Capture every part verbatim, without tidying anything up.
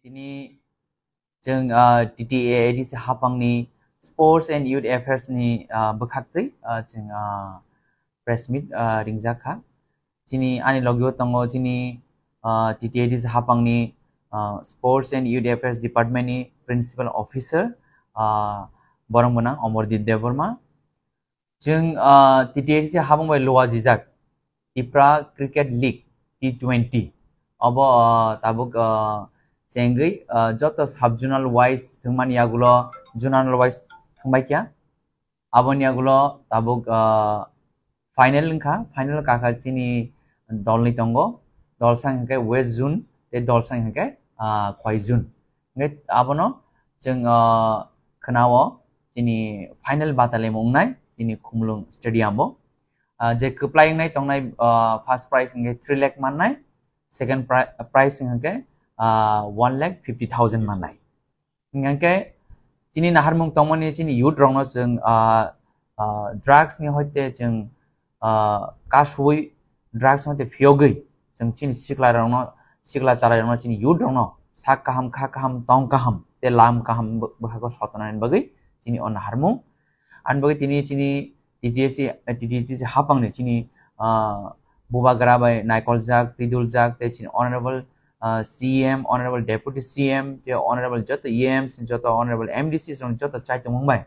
Tini chwng, ah, T T A A D C hapangni Sports and Youth Affairs ni, ah, bwkhaktwi, ah, chwng, ah, press meet, ah, ringjak kha. Chini ani logio tongo chini, ah, T T A A D C hapangni, ah, Sports and Youth Affairs Department ni Principal Officer, ah, borok gwnang Omordeep Debbarma. Chwng, ah, T T A A D C hapang bai luajijak Tipra Cricket League T twenty. Obo, ah, tabuk, ah, chengwi, ah, joto sub-zonal wise thwngmani yagulo zonal wise thwngbai kha. Aboni yagulo tabuk, ah, final wngkha. Final kakha chini dolni tongo. Dolsa hwnkhe West Zone, tei dolsa hwnkhe, ah, Khwai Zone. Hwnkhe abono chwng, ah, khwnao chini final batalimo wngnai chini Khumulwng Stadium o. Ah, je kwplai wngnai tongnai, ah, first prize hwnkhe three lakh mannai, second pri-, prize hwnkhe, ah, one lakh fifty thousand mannai. Hwnkhe chini naharmung tongmani chini youth rokno chwng, ah, ah, drugs ni hoite chwng, ah, kasui drugs ni hoite phiyogwi chwng chini sikla rokno, sikla chwrai rokno, chini youth rokno sak kaham, kha kaham, tong kaham, tei lam kaham bw-, bwkhago sotonani bagwi chini o naharmung. Ani bagwi tini chini T T A A D C, eh, T T A A D C hapangni chini, ah, bubagra bai naikoljak, twiduljak, tei chini honorable, ah, C M, honorable deputy C M, tei honorable joto E Ms, joto honorable M D Cs rok joto chai tongmung bai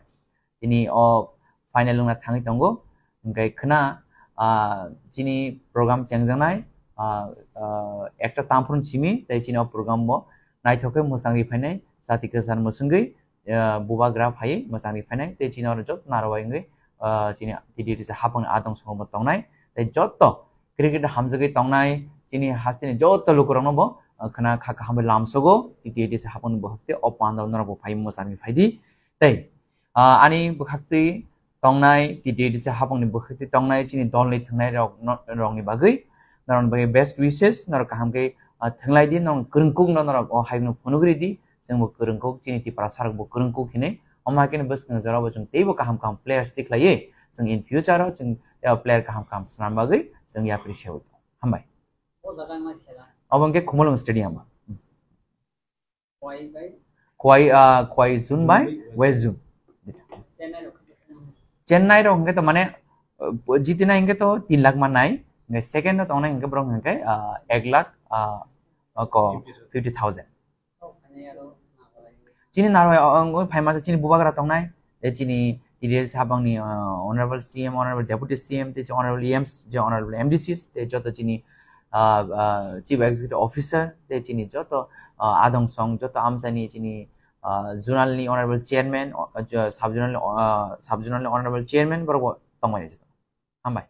tini o final wngna thangwi tongo. Hwnkhe khwna, ah, chini program chengjaknai, ah, ah, ekta tamphru simi tei chini o program bo naithok khe mwchangwi phainai, jati kwchar mwchwngwi, ah, bubagra phaiwi mwchangwi phainai tei chini oro joto narwai wngwi, ah, chini T T A A D C hapangni adong songo bo tongnai tei joto cricket hamjagwi tongnai chini hasteni joto lukurokno bo, ah, khwna kha kaham bai lamsogo T T A A D C hapangni bwkhakte o pandao norok bo phaiwi mwchangwi phaidi tei, ah, ani bwkhaktwi tongnai, T T A A D C hapangni bwkhaktwi tongnai chini dolni thwngnai rok no-, rokni bagwi, norokni bagwi best wishes, norok kaham khe, ah, thwnglai di, norok kwrwngkuk no norok o hayungno phunugri di, chwngbo kwrwngkuk, chini Tiprasa rokbo kwrwngkuk hinwi, omo hai kheno bwskang jorao bo chwng teibo kaham kaham players tikhlaiwi, chwng in future o chwng, eh, player kaham kaham swnam bagwi chwng yapri sewi tongo. Hambai. Obo hwnkhe Khumulwng Stadium o. Khwai, ah, Khwai Zone bai West Zone. Chennai rok hwnkhe to mane, uh, jitinai hwnkhe to tin lakh mannai, hwnkhe second o tongnai hwnkhe borok hwnkhe, ah, ek lakh, ah, ko fifty thousand. Chini narwai, ah, ang phaima chini bubagra tongnai, tei chini T D A A D C hapangni, ah, honorable C M, honorable deputy C M, tei honorable E Ms, je honorable M D Cs, tei joto chini, ah, ah, chief executive officer, tei chini joto, ah, adong song, joto amchaini chini, ah, zonal ni honorable chairman, o, jo, sub zonal ni, ah, sub zonal ni honorable chairman borok bo tongmani. Hambai.